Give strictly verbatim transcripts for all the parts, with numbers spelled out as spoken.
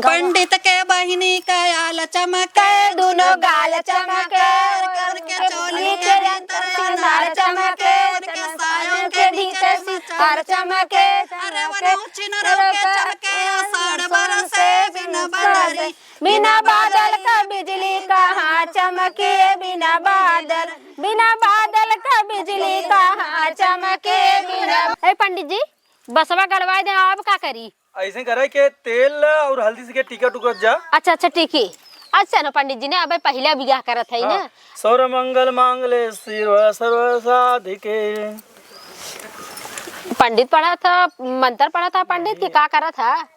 पंडित के बहिनी के आल चमके, दुनो गाल चमके, वर के चोली के भीतर सिंगार चमके, वर के सायों के भीतर सिंगार चमके। अरे वनो छिनरो के चमके, आषाढ़ बरसे बिन बदरी, बिना बादल का बिजली कहाँ चमके, बिना बादल, बिना बादल का बिजली कहाँ चमके, बिना। ए पंडित जी, बसवा गड़वाए दे, अब का करी? ऐसे करे के तेल और हल्दी से के टीका टुकत जा। अच्छा, अच्छा, ठीक है। अच्छा ना पंडित जी ने अबे पहला बियाह करत है ना। हाँ। सर्व मंगल मांगल्ये शिव सर्व साधिके। पंडित पढ़ा था, मंत्र पढ़ा था पंडित कि का करा था?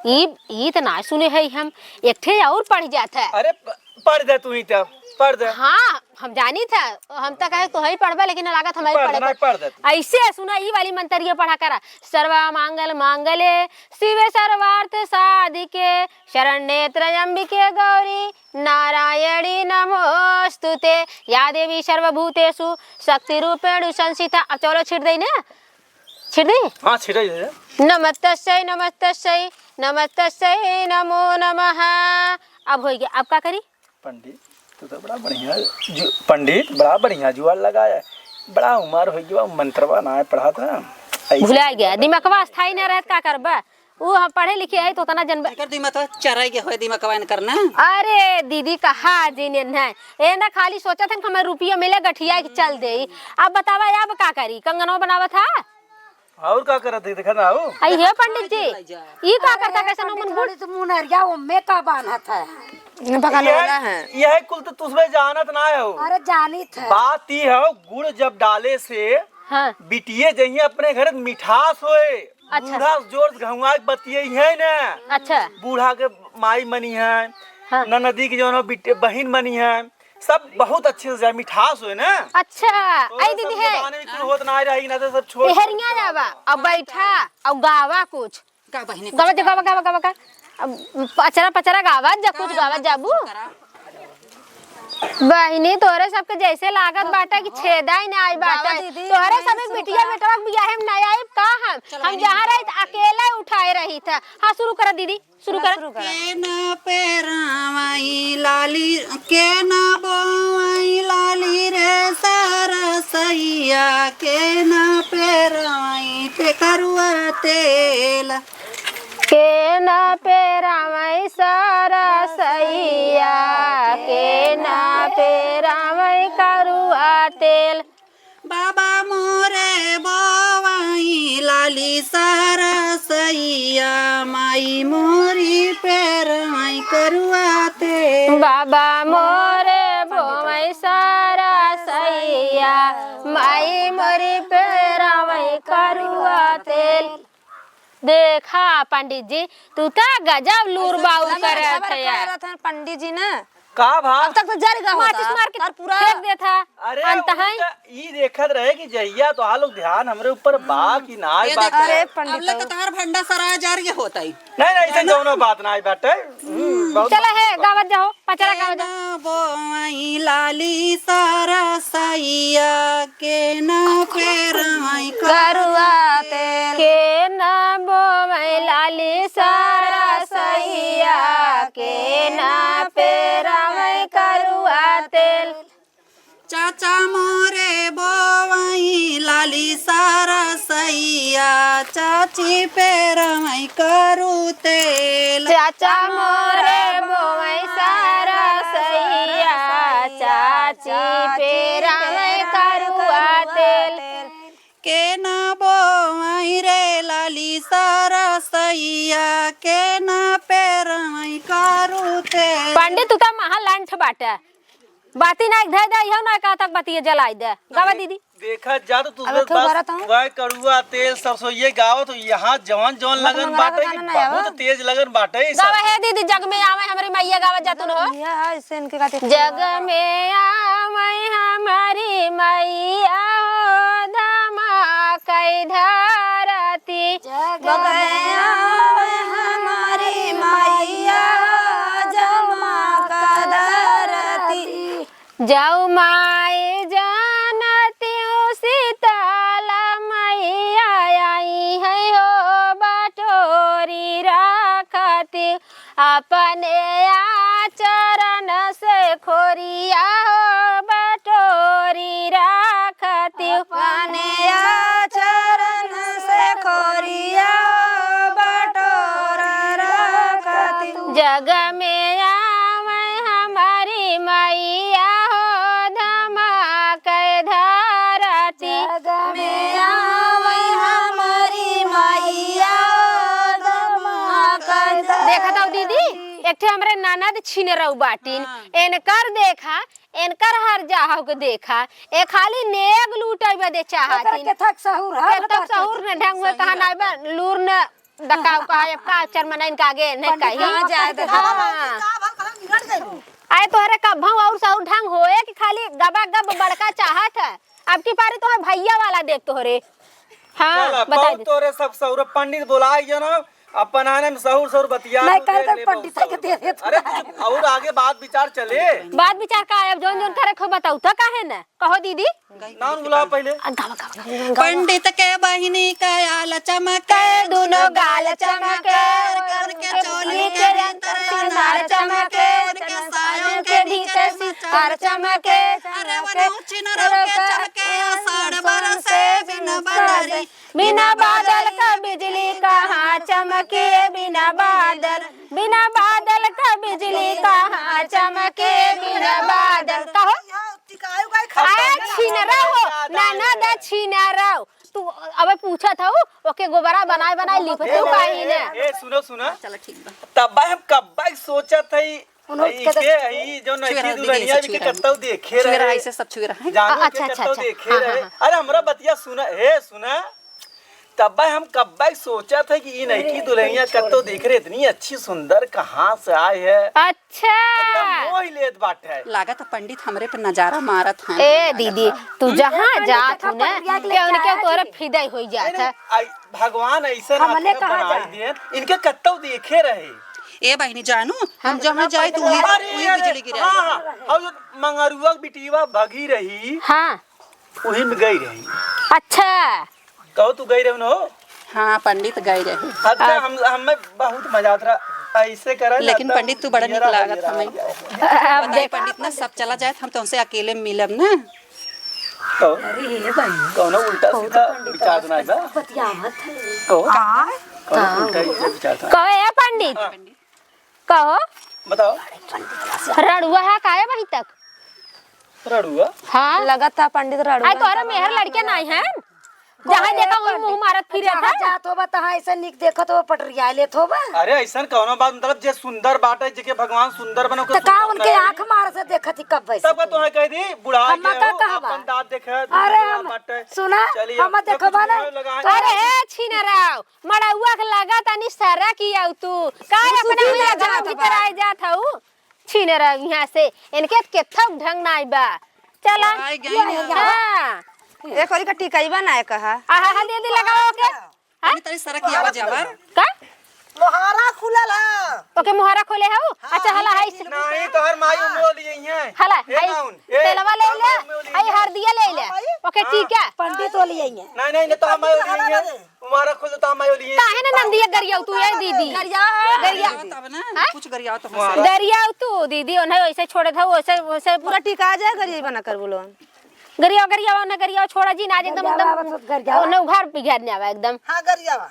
ई, ई त ना सुने है हम। एक ठे और पढ़ जात है। अरे प-, पढ़ दे तू ही तब, पढ़ दे। हाँ, हम जानी था, हम तो कहे तो ही पढ़बे, लेकिन लागत हमारी पढ़ दे, पढ़बे। नहीं, पढ़ दे तू। ऐसे सुना, ई वाली मंतरिया पढ़ा करा। सर्व मंगल मांगल्ये शिवे सर्वार्थ साधिके शरण्ये त्र्यंबिके गौरी नारायणी नमोस्तुते। या देवी सर्वभूतेषु शक्ति रूपेण संस्थिता। अब चलो छिड़ दे ना, छिड़ दे। हाँ, छिड़ दे। नमस्तस्यै, नमस्तस्यै, नमस्तस्यै नमो नमः। अब हो गया, अब का करी? पंडित, तू तो बड़ा बढ़िया जु-, पंडित, बड़ा बढ़िया जुआर लगाया। बड़ा उमर हो गया, मंत्रवा ना पढ़ा था। ऐसे भुला गया, दिमागवा स्थायी ना रहत, का करबा? ऊ हम पढ़े लिखे है तो उतना जनबे। एकर दिमाग तो चराई के होए, दिमाग कवाइन करना। अरे दीदी, कहा जी ने नहीं, ए ना खाली सोचत हन कि हमें रुपया मिले, गठिया के चल दे। अब बतावा, अब का करी? कंगनवा बनावत है। और का करत है, देखा ना हो। आई हे पंडित जी, ई का करता, कैसे नो मन गुड़? तो मुनरिया ओमे का बांधत है? बगल वाला है। यह कुल तो तुझमें जानत ना हो। अरे जानित है। बात ई है, गुड़ जब डाले से हाँ। बिटिये जइहे अपने घर मिठास होए। अच्छा। बूढ़ा जोर से घुमा के बतिये है ना। अच्छा। बूढ़ा के माई मनी है, हाँ। ननदी के जौन हो बिटिये बहिन मनी है, सब बहुत अच्छे से जाए, मिठास होए ना। अच्छा, तो आई सब दीदी है। जमाने में कुल होत ना रही ना, तो सब छोड़ एहरिया जावा, अब बैठा, अब गावा कुछ। का बहिनी, गावा कुछ जा, गावा, गावा, गावा, गावा। अब पचरा, पचरा गावा जा, कुछ गावा जाबू। करा। बहिनी, तोहरे सबके जैसे लागत बाटे कि छेदा ही ना आई बाटे। दीदी, तोहरे सब एक बिटिया बेटवा के बियाहे में ना आइब का हम? हम जहाँ रही त अकेले उठाए रही था। हाँ, शुरू करा दीदी, शुरू करा। के ना पेरावई लाली, के ना बोवई लाली रे सरसैया, के ना पेरावई पे करुआ तेल। के ना पेरावई सरसैया, के ना पेरावई करुआ तेल। बाबा मोरे बोवई लाली सरसैया, माई मोरी पेरावई करुआ तेल। बाबा मोरे बोवई सरसैया, माई मोरी पेरावई करुआ तेल। देखा पंडित जी, तू त गजब लूर बाउर करत है यार। पंडित जी ना। का भा? अब तक तो जर गया होता। माचिस मार के फेंक देता। अरे, अंत है। ई देखत रहे कि जहिया तोहार लोग ध्यान हमरे ऊपर बा कि ना बा। अरे पंडित, अब ले तो तोहार भंडा सराय जर गया होता ही। नहीं, नहीं, ऐसे दोनों बात ना आई बाटे। हम्म, बहुत चला है, गावत जाओ, पचरा गावत जाओ। के ना बोवई लाली सरसैया, के ना पेरावई करुआ तेल। के ना बोवई लाली सरसैया, के ना पेरावई करुआ तेल। चाचा मोरे बोवई लाली सरसैया, चाची पेरावई करू तेल। चाचा मोरे बोवई सरसैया, चाची पेरावई करुआ तेल। के ना बोवई रे लाली सरसैया, के ना पेरावई करू तेल। पंडित, तू त महालंठ बाटे। बाती ना एक धै दे, इहो ना कहा तक बतिये जलाई दे। गावा दीदी। देखा जा तो तू अब बस तू करत हूँ। वह कड़ुआ तेल सरसोइये गावत हो, यहाँ जवन जवन लगन बाटे कि बहुत तेज लगन बाटे ई सब। गावा हे दीदी, जग में आवे हमरी मैया, गावा जा तू न हो। यह है, इससे इनके का देखो। जग में आवे हमरी मैया हो, धमाकई धरती। जग में आवे हमरी मैया, जमा का धरती। जउ माई जानती हूँ शीतला मैया आई है हो बटोरी राखती। अपने आचरण से खोरिया हो बटोरी राखतिउ। अपने आचरण से खोरिया हो बटोरी राखतिउ। जग में आवे हमारी मैया हो धमा के धरती। जग में आवे हमारी मैया हो धमा के धरती। देखत हौ दीदी, एक ठे हमरे ननद छिनरऊ बाटिन, हाँ। एनकर देखा, एनकर हर जाहव के देखा, ए खाली नेग लूटे बदे चाहतिन। केथक सहूर, हाँ, केथक सहूर न ढंग हुए, कहा नाई बा, लूर न दकाव, कहा अब का चरमनाइन के आगे नहीं कही। कहाँ जाए दे? हाँ। आए तोहरे कब्भौ और सहूर ढंग होए कि खाली गबा गब बड़का चाहत है। अब की पारी तोहर भैया वाला देख तोहरे। हाँ, चल, अब बताई बहुत दे। तोरे सब सहुर पंडित बोलाई जो ना, अपन आने में सहुर सहुर बतिया नहीं तू कर देख कर ले, पंडित बहुत के सहुर दे दे बतिया। तू। अरे, कुछ और आगे बात विचार चले। बात विचार का है? अब जौन जौन करे खो बताऊ तो काहे न? कहो दीदी। नाम बुलाओ पहले। आ, गावा, गावा, गावा। पंडित के बहिनी के आल चमके, दुनो गाल चमके, करके चोली के भीतर सिंगार चमके, उनके सायों के भीतर सिंगार चमके। अरे वने छिनरो के चमके, आषाढ़ बरसे बिन बदरी। बिना बादल का बिजली कहाँ चमके, बिना बादल, बिना बादल का बिजली कहाँ चमके, बिना बादल। कहो। आए छिनरा हो, ननद छिनरा हो। तू अबे पूछत हऊ, ओके गोबरा बनाए बनाए लिखत हऊ काहे ने? ए, सुनो, सुनो। चलो ठीक बा। तब हम कब्बा सोचत हई, उन्हों ई के तो के, ई जो नकी दुल्हनिया भी के कत्तौ देखे रहे। छुए रहा, इसे सब छुए रहा है। जानू के अच्छा, अच्छा, कत्तौ अच्छा। देखे हाँ, रहे। हाँ, हाँ। अरे हमरा बतिया सुना, हे सुना। तब हम कब्बा सोचत हई कि ई नकी दुल्हनिया कत्तौ देखे रहे, इतनी अच्छी सुंदर कहाँ से आए है? अच्छा। एकदम मोह लेत बाटे। लागत है पंडित हमरे पे नजारा मारत हैं। ए दीदी, तू जहाँ जात हू ना, के उनके तोहरे फिदा होइ जात है। भगवान ऐसे हमने कहा बनाई दिए, इनके कत्तौ देखे रहे। ए बहिनी जानू, हम जहाँ जाए तो उही, अरे, उही अरे, बिजली गिरे। हाँ, हाँ, और जो मंगरुआ बिटिया भगी रही, हाँ। उही में गई रही। अच्छा। कहो तू गई रहे न हो? हाँ, पंडित गई रहे। अच्छा, हम, हमें बहुत मजा आता रहा, ऐसे करे ना लेकिन तो पंडित तू बड़ा निक लागत हमें। अब बताई देख पंडित ना सब चला जाए, हम तुमसे अकेले मिलब ना। तो अरे हे बहिनी, कौनो उल्टा सीधा विचार तो नहीं बा? बतियावत है। कहो। का? कौनो उल्टा सीधा विचार तो नहीं। कहो ए पंडित। हाँ। कहो। बताओ। रड़ुआ है काहे अबही तक? रड़ुआ? हाँ। लगत है पंडित रड़ुआ। आई तोहरे मेहर लड़के नहीं हैं? जहाँ देखा वही मुँह मारत फिरे था। जात होबा तहाँ ऐसे निक देखत होबा पटरिया लेत होबा। अरे ऐसन कौनो बात, मतलब जे सुंदर बाटे, जेके भगवान सुंदर बनो के त का सुंदर उनके बनाए। आँख मार से देखत ही कब वैसे? तब का तोहे कह दी बुढ़ा हम गए का हो, कहबा? अपन दाँत देखे, अरे बुढ़ा हम बाटे। सुना, चलिए, हम देखबा ना। अरे हे छिनराव, मड़उआ के लगा तनी सरक आउ तू। का अपना सुधीर हुआ ना गाँव जात भीतर बा। आए जात हऊ? छिनराव यहाँ से, इनके केथक ढंग नाई बा। चला। आए गई ना। हाँ। एक ओरी का टिकइबा ना कहा। आहा, हा, दे दे लगाओ के। हाँ? तनी, तनी सरक आवा जावा। का? मोहारा खुलल है। ओके, मोहारा खोले हऊ? हाँ, अच्छा, हला, हाई से। नहीं, तोहर माई उमे ओली है। हला, ए हाई, नाउन, ए, तेलवा ले ले, हमार उमे ओली आई है। हरदिया ले ले। हाँ, भाई। ओके, हाँ। ठीक है। पंडित ओली है। नहीं, नहीं, नहीं, तो हम ओली है। हमारा खोल तो हम ओली है। काहे ना नंदिया गरियाऊ तू, ए दीदी? गरिया, गरिया। तब ना, हाँ? कुछ गरियाओ तो हंसे। गरियाऊ तू, दीदी, उन्हें वैसे छोड़े था, वैसे, वैसे पूरा टिका जाए, गरिया बना कर बोलो। गरियावा, गरियावा, ना गरियावा, छोड़ा जी, ना आज एकदम, गरियावा, एकदम, बस गरियावा। ओने उघार पिघार ने आवा एकदम। हाँ, गरियावा।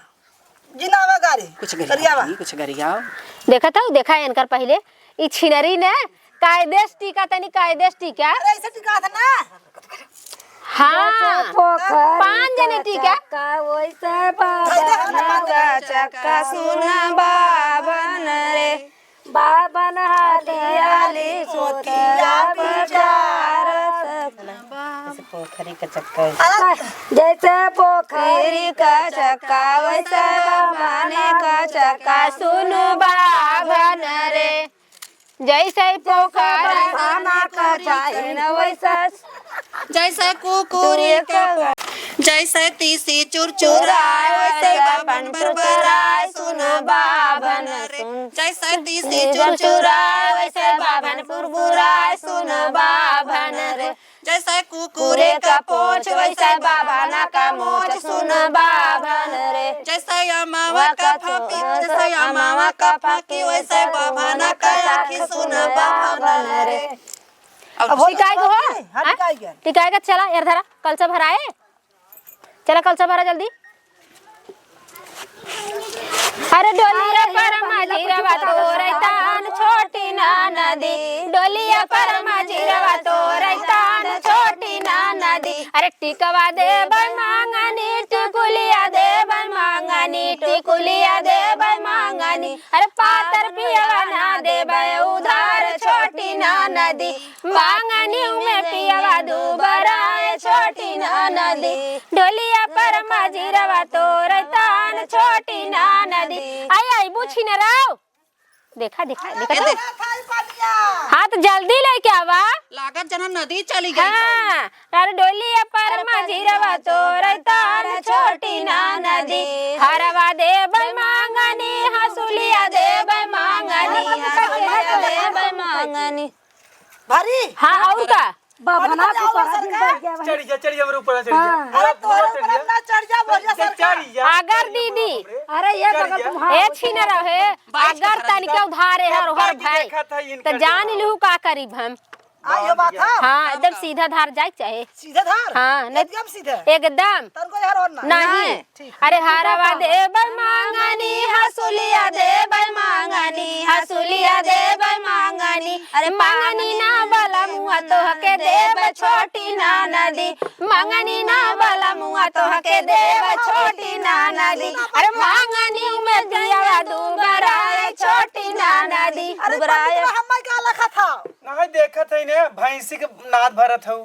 जी ना आवा गारी। कुछ गरियावा। गरियावा। कुछ गरियावा। देखत हऊ, देखा इनकर पहिले, ई छिनरी ने, कायदे से टीका तनी, कायदे से टीका। अरे, ऐसे टीका था ना। हाँ। जैसे पोखरी पाँच जने का टीका। चक्का, वैसे बाबा का चक्का, सुन बाबन रे। बाबन हाली हाली पोथिया बिचारत। जैसे पोखरी का चक्का। जैसे पोखरी का चक्का, वैसे बाबन का चक्का, सुन बाबन रे। जैसे पोखरा खाना का चाही न वैसे जैसे कुकुरी के, जैसे तीसी चुरचुराए, वैसे बाभन बुरबुराए, सुन बाभन रे। जैसे तीसी चुरचुराए, वैसे बाभन बुरबुराए, सुन बाभन रे। जैसे कुकुरे का पोंछ, वैसे बाभना का मोछ, सुन बाभन रे। जैसे अमावा का फाँकी, जैसे अमावा का फाँकी, वैसे बाभना का आँखी, सुन बाभन रे। अब अब हो टिकाए के हो? हाँ, हाँ? टिकाए के। टिकाए के, चला, यार धरा, कलसा भराए। चला, कलसा भरा जल्दी। अरे डोलिया पर मजिरवा तोरैतान छोटी ना नदी, डोलिया पर मजिरवा तोरैतान छोटी ना नदी। अरे टिकवा देबै मांगनी, टिकुलिया देबै मांगनी, टिकुलिया देबै मांगनी। अरे पातर पियवा ना देबै उधार छोटी ना नदी। मांगनी में पियवा दुबराए छोटी ना नदी, डोलिया पर मजिरवा तोरैतान छोटी ना नदी। आई, आई, बुझी न रहो। देखा, देखा, देखा ए, तो। देख। हाँ, तो जल्दी लेके आवा। लागत जना नदी चली गई। हाँ, अरे डोलिया पर मजिरवा तोरैतान छोटी ना नदी। हरवा देबै मांगनी, हसुलिया देबै मांगनी, हसुलिया देबै मांगनी। भारी? हाँ, और का? बाभना के ऊपर दिन बढ़ गया भाई। चढ़ जा, चढ़ जा, हमरे ऊपर चढ़ जा। हाँ। अरे तोहरे ऊपर ना चढ़ जा, बोल जा सरकार। चढ़ जा। अगर दीदी, अरे ये बगल तुम्हारा ए छीन रहे, अगर तनिका उधारे है और हर भाई, तो जान लिहू का करीब हम। आ, ये बात है। हाँ, एकदम सीधा धार जाए चाहे। सीधा धार? हाँ, नहीं एकदम सीधा। एकदम। तनको यार और ना। नहीं। ठीक। अरे हरवा देबै मांगनी, हसुलिया देबै मांगनी, हसुलिया देबै मांगनी। अरे मांगनी ना बलमुआ तोहके देबै छोटी ना नदी, मांगनी ना बलमुआ तोहके देबै छोटी ना नदी। अरे मांगनी में पियवा दुबराए छोटी ना नदी, अरे दुबराए। पंडित, हम का लखत हौ? नहीं देखत है ने, भैंसी के नाद भरत हौ।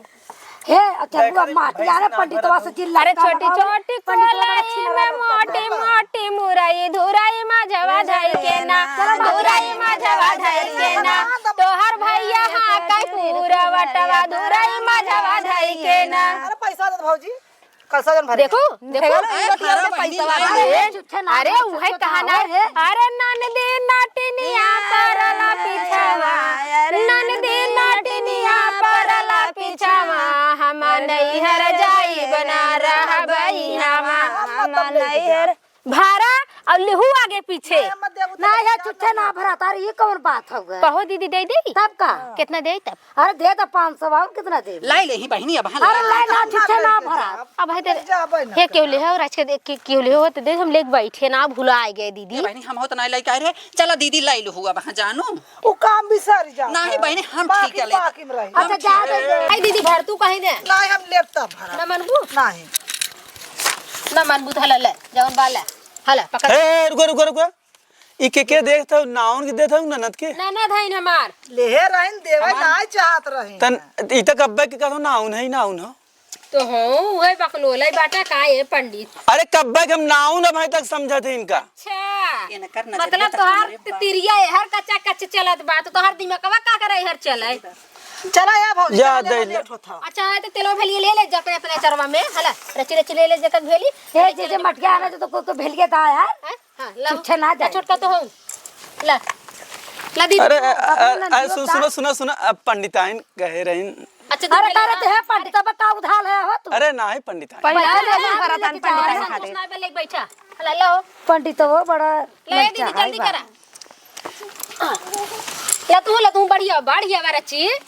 हे, अच्छा, देखा बुआ रे, माटी भैंस आने ना पंडितवा भरत से हौ। चिल्ला अरे छोटी छोटी कोलाई में मोटी मोटी मुरई, धुरई मझवा धई के ना, धुरई मझवा धई के ना, तोहर भैया हाँ कई पूरा वटवा, धुरई मझवा धई के ना। अरे पैसा दे दे भौजी, कलसा जन भरे। देखू, देखू। ए, भरा बहिनी, पैसा ले। अरे, अरे, उहे कहा ना। अरे, ननदी नटिनिया परला पिछवा, ननदी नटिनिया परला पिछवा, हम नैहर जाइब ना रहबै हवा, हम नैहर। भरा और लिहू आगे पीछे। ना, ये चुट्ठे ना भरा, तार ये कौन बात हो गए? कहो दीदी, दे दी। तब का? कितना दे तब? अरे दे तो पाँच सौ, और कितना दे? लाई ले ही बहिनी, अब हाँ अरे लाई। लाई ना, चुट्ठे ना भरा। अब भाई दे। जाबे ना हे, केहू ले हो, राज के दे, के-, केहू ले हो तो दे, हम लेके बैठे ना, भुला गए दीदी। ए बहिनी, हम हो तो नहीं लेके आए रहे। चला दीदी, लाई लो हुआ वहाँ जानू। वो काम भी सर जा। नहीं बहिनी, हम बाकी, ठीक है ले। बाकी में रही। अच्छा, हम जा ठीक दे है। दे। आई दीदी, भर तू कहीं दे। नहीं, हम लेब तब भरा। ना मनबू? नहीं। ना मनबू तो हला ले, जवन बा ले। हला, पकड़। ए, रुको, रुको, रुको। ई के, के देत हौ? नाउन के देत हौ, ननद के? ननद हईन हमार। लेहे रहिन, देवे हमार नाय चाहत रहिन। तन, ई त कब्बे के कहत हौ, नाउन है, नाउन हौ। तो हौ, उहे बकलोले बाटा का ए पंडित? अरे कब्बे के हम नाउन अबहीं तक समझत है इनका। अच्छा। ये न कर, न मतलब जल्दी तक तोहार हमारे बाप। तिरिया एहर कच्चा कच्च चलत बा, तो तोहार दिमागवा का करे एहर चले? चला या भौजी, जा चला, दे चला, ले। लेट होत हौ। अच्छा, है तो तेलो भेलिए ले ले, जा अपने, अपने चरवा में, हला, रची, रची ले ले, जकन भेली। ए, जे, जे मटिया आना तो, तो को, को भेलिए दा यार। हैं? हाँ, ला। चुट्ठे ना ला, जाए। छोटका तो हो। ला। ला दीदी। अरे, अ, अ, अपना अ, नंदियो सुन, का? सुनो, सुनो, सुनो, अब पंडिताइन कहे रहिन। अच्छा, अरे, दीदी, करे ला। ते है पंडित, अब का उधाल है हो तू? अरे, नाही पंडिताइन। पहले पहले ले ला, भरत पहले पंडिताइन ले ला, खातिर। ले बैठा। ला, ला हो। पंडित वो बड़ा ला, ये लज्जा दीदी, है जल्दी बा। करा। हाँ। ला तू, ला तू, बढ़िया, बढ़िया बा रची।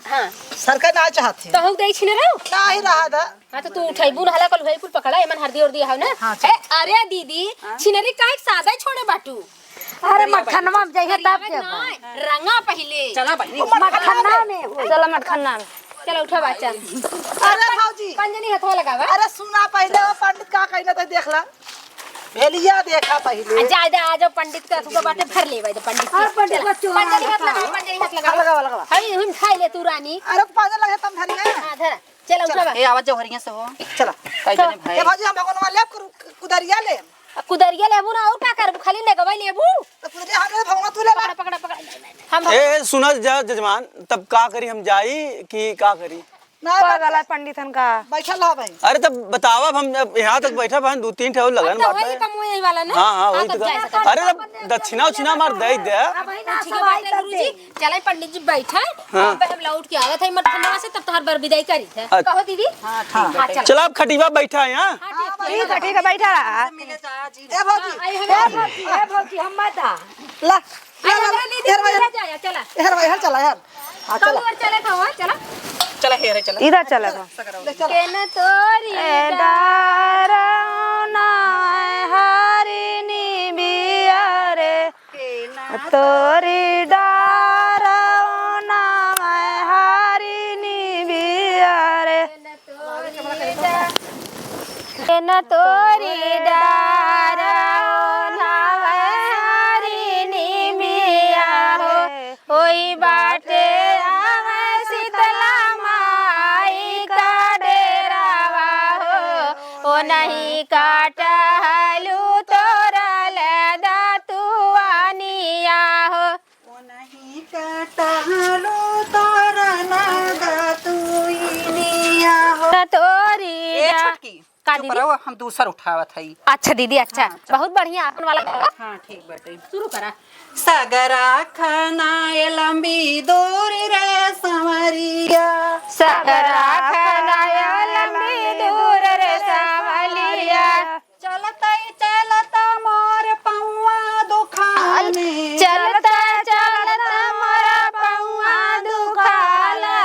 हाँ। सरकार ना चाहत है। तो हऊ दे छिने रहो? नाही रहा दा। हाँ, तो तू उठाइबू ना, हला कल हुई कुल पकड़ा, एमन हरदी उरदी हव ना। हाँ, चल। ए, अरे दीदी, हाँ? छिनरी काहे के सादा ही छोड़े बाटू? अरे, मटखनवा में जइहे तब के ना, बा। रंगा पहिले। चला बहिनी। मटखन्ना में हो। चला मटखन्ना में। चला उठा बाचा। अरे भौजी। पंजनी हथवा लगावा। अरे सुना पहिले वो पंडित का कहिने तो देख ला। भेलिया देखा पहिले। आ, जा, जा, आ जाओ पंडित का, तू तो बाटे भर लेवा, पंडित के। हाँ, पंडित चला। बच्चों पंजनी हाथ लगावा, पंजनी हाथ लगावा। लगावा, लगावा। हई, हम खाई ले तू रानी। अरे तो पाँच लगे तम धरी है। हाँ, धरा। चला, चला। उठा बा। ए, आवाज जौहरिया से हो। चला। कई तो जने भाई। ए भौजी, हम भगवान वाले कु-, कुदरिया ले। आ, कुदरिया लेबू ना, और का करबू? खाली लेगवाई लेबू? तो कुदरिया हम ले, भगवान तू ले ला। पकड़ा, पकड़ा, पकड़ा। हम ए, सुना जा जजमान, तब का करी, हम जाई कि का करी? ना, पागल है पंडितन का। बैठल रह भाई। अरे तब बतावा, हम अब यहाँ तक बैठा बहन, दू तीन ठे और लगन अब तो बाटे। वही कम वही वाला ना। हाँ, हाँ, वही हाँ, तो तब का। जा सकत अरे तब दक्षिणा उक्षिणा हमार दे दे। अब वही ना ठीक है, सब आई बैठे तब गुरुजी। दे। चले पंडित जी बैठे। हाँ। अब हम लौट के आवत है मठनवा से, तब तोहार बर विदाई करी थे। अच्छा। कहो दीदी। हाँ, ठीक हाँ, है। चला अब खटिया बैठा है, हाँ? हाँ, ठीक है। ठीक है, ठीक है, बैठा रहा। मिले जा जी। ए भौजी, हाँ, आई हम ए भौजी, ए भौजी, हम मत आ। ला, अरे, ला, ला, अरे, नहीं, हेर भाई, नहीं, जा, जा, चला। हेर भाई, हेर चला, हेर। हाँ, चला। कौन ओर चले था, वहाँ चला। चला, हेरे चला। इधर चला था। ले, चला। केन तोरी ए डारौना हरिनी बिया रे, तोरी डारौना हरिनी बिया रे। केन तोरी डारौना हरिनी बिया हो, ओई बाटे आवे शीतला माई का डेरावा हो, ओ नहीं काटहलू तोरल दतुआनिया हो। ओ नहीं काटहलू तोरल दतुइनिया हो। तोरी ए डा- छोटकी, का चुप दीदी? रहो, हम दूसर उठावत हई। अच्छा दीदी, अच्छा, हाँ, चल। बहुत बढ़िया आपन वाला। हाँ, ठीक बाटे। शुरू करा। सगरा खाना ए लंबी दूर रे सांवरिया। सगरा खाना ए लंबी दूर रे सांवरिया। चलतई चलत मोर पौआ दुखाने। चलता चलत मोर पौआ दुखाला।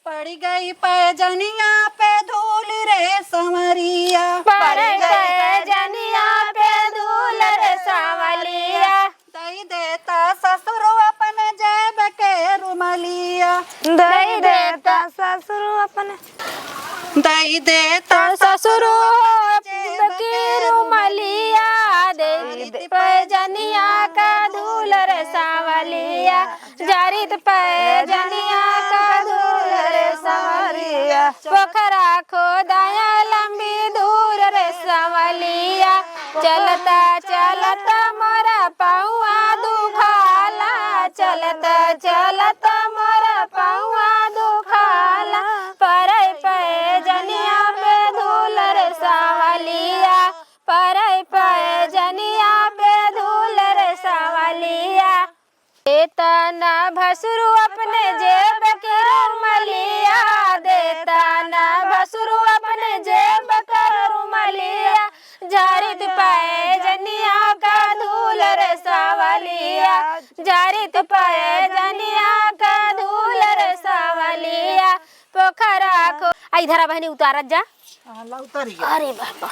पड़ गई पैजनिया पे धूल रे सांवरिया। पड़ गई पैजनिया पे धूल रे सांवरिया। दई देता ससुर अपन जेब के रुमलिया। दई देता ससुर अपन। दई देता तो ससुर ससुर जेब के रुमलिया। दे दे पैजनिया का धूल रे सांवलिया। जारित पैजनिया का धूल रे सांवरिया। पोखरा खोदाया लंबी दूर रे सांवलिया। चलता चलता मोरा पौआ दुखाला। चलता चलता मोरा पौआ दुखाला। परै पैजनिया पे धूल रे सांवलिया। परै पैजनिया पे धूल रे सांवलिया। देता ना भसुरु अपने जेब के रुमलिया, देता ना भसुरु अपने जेब के रुमलिया। झारित पैजनिया का धूल रे सांवलिया, झारित पैजनिया का धूल रे सांवलिया। पोखरा खो-, आ इधर आ बहनी, उतारत जा। हाँ, ला उतारी गया। अरे बाबा,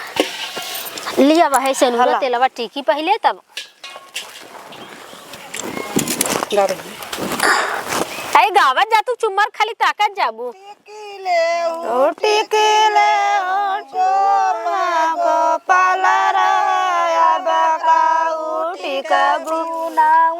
लिया बा है सेनुरा, हला। तेलवा टिकी पहिले तब। गाड़ी। आई गावत जा तू, चुम्मर खाली ताकत जाबू। टिकी ले ओ, टिकी ले ओ, चुम्मा गोपाल रे, अब काऊ टिकबू,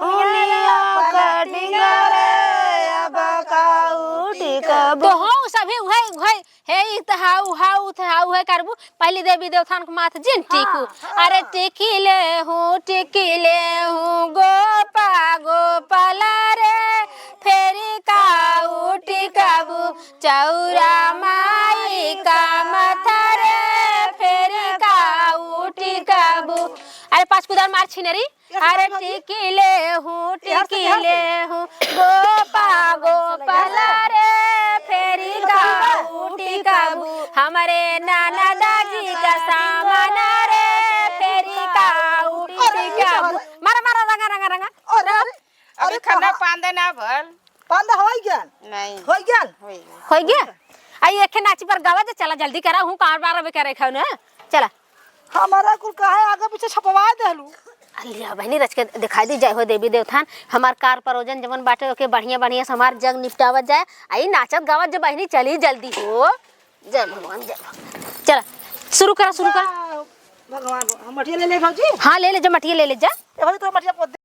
उनिया कटिंग रे, अब काऊ टिकबू। तो हो सभी उहे, उहे हे, ई त हाउ, हाउ, त हाउ, हे करबू, पहली देवी देवतान के माथ जिन टीकू। हाँ, हाँ। अरे टिकी ले हूँ, टिकी ले हूँ, गोपा, गोपाल रे, फेरी काऊ टिकबू, चौरा माई का माथा रे, फेरी काऊ टिकबू। अरे पाँच कुदार मार छिनरी। अरे टिकी ले हूँ, टिकी ले हूँ, गोपा गोपाल रे, फेरी काऊ टिकबू, हमरे नाना दाजी का सामान रे, फेरी काऊ टिकबू। मारा, मारा, रंगा, रंगा, रंगा। अरे, अरे, अभी अरे खाना कहाँ? पान देना भल। पान दे, होई गया? नहीं। होई गया? होई गया। होई गया? आई एके नाची पर गावा जे, चला जल्दी करा, हूँ कार बार अबे करे खाओ ना। चला। हमारा कुल काहे आगे पीछे छपवा देहलू? आ लिया बहिनी, रच के दिखाई दी, जय हो देवी देवथान। हमार कार परोजन जवन बाटे, ओके बढ़िया बढ़िया से हमार जग निपटावत जाए। आई नाचत गावत जे बहिनी चली जल्दी हो। जय भगवान, जय भगवान। चला, शुरू करा, शुरू करा। भगवान, हम मटिया ले ले भौजी। हाँ, ले ले जा, मटिया ले ले जा। ए भौजी, तो मटिया पोत दे।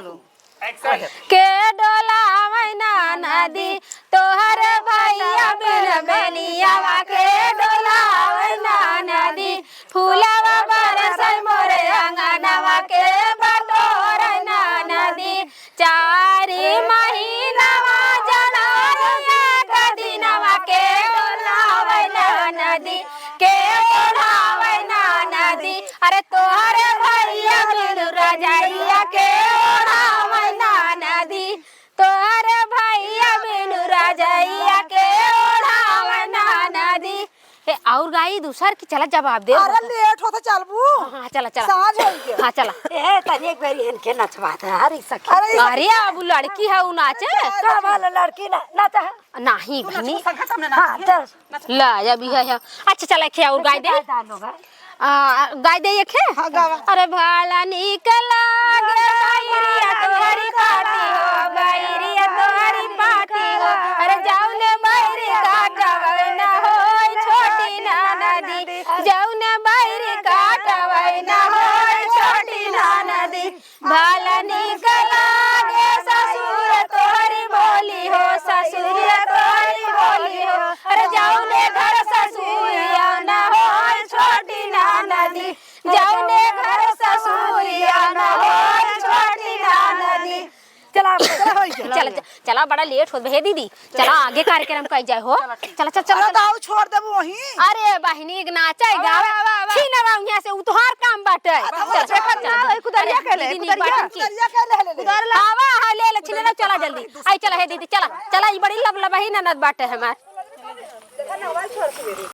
के डोलावै ना नदी, तोहर भैया बिन बेनियावा के डोलावै ना नदी, फूलवा बरसै मोरे अंगनवा के बटोरै ना नदी, चारि महीनवा जनवरी एक दिनवा के डोलावै ना नदी, के ओढ़ावै ना नदी। अरे तोहरे भैया बिनु रजइया के ओढ़ावै ना नदी, तोहरे भैया बिनु रजइया के ओढ़ावै ना नदी। हे, और गाई दूसर की चला जवाब दे। अरे लेट होता चलबू। हाँ, हाँ, चला, चला। साँझ होइ गया। हाँ, चला। ए, तनी एक बेरी इनके नचवा दे, अरे सखी। अरे, अरे, अब लड़की है, उ नाचे। का बोल लड़की ना, नाचा है? नाही, तू नाच, भनी। संगत हमने नाच हाँ, है। चल। ला, जा भी है, है। अच्छा, चला, एक और गाय दे। गाय डालो, गाय। आ, गाय दे एक है? हाँ, गावा। अरे भाला निकला गे बैरिया तोहरी पाटी हो, बैरिया तोहरी पाटी हो। अरे जाऊ ने बैरी काटवै ना होई छोटी ना नदी, जाऊ ने बैरी काटवै ना होई छोटी ना नदी। भला निक लागे ससुर तोहरी बोली हो, ससुर तोहरी बोली हो। अरे जउने घर ससुरिया न होय छोटी ननदी, जउने घर ससुरिया न होय छोटी ननदी। चला, चला, होई गया। चला, चला, चला, बड़ा लेट होत बा, हे दीदी। चला, आगे कार्यक्रम कइ जाए हो। चला, ठीक। चला, चला, चला, अरे, चला। तो आऊ छोड़ देबू वहीं। अरे, बहिनी, एक नाचे, आवा, गावे। आवा, आवा। छीन आवा यहाँ से, उ तोहार काम बाटे। अच्छा, चला, अच्छा, चला, चला, चला। कुदरिया अरे, के ले, दीदी, कुदरिया। बहिन की। कुदरिया के ले, ले, ले। कुदर ला। आवा, हाँ, ले, ले, छीन ला, चला जल्दी। आई, चला, हे दीदी, चला। चला, ई बड़ी लबलबही ननद बाटे हमार।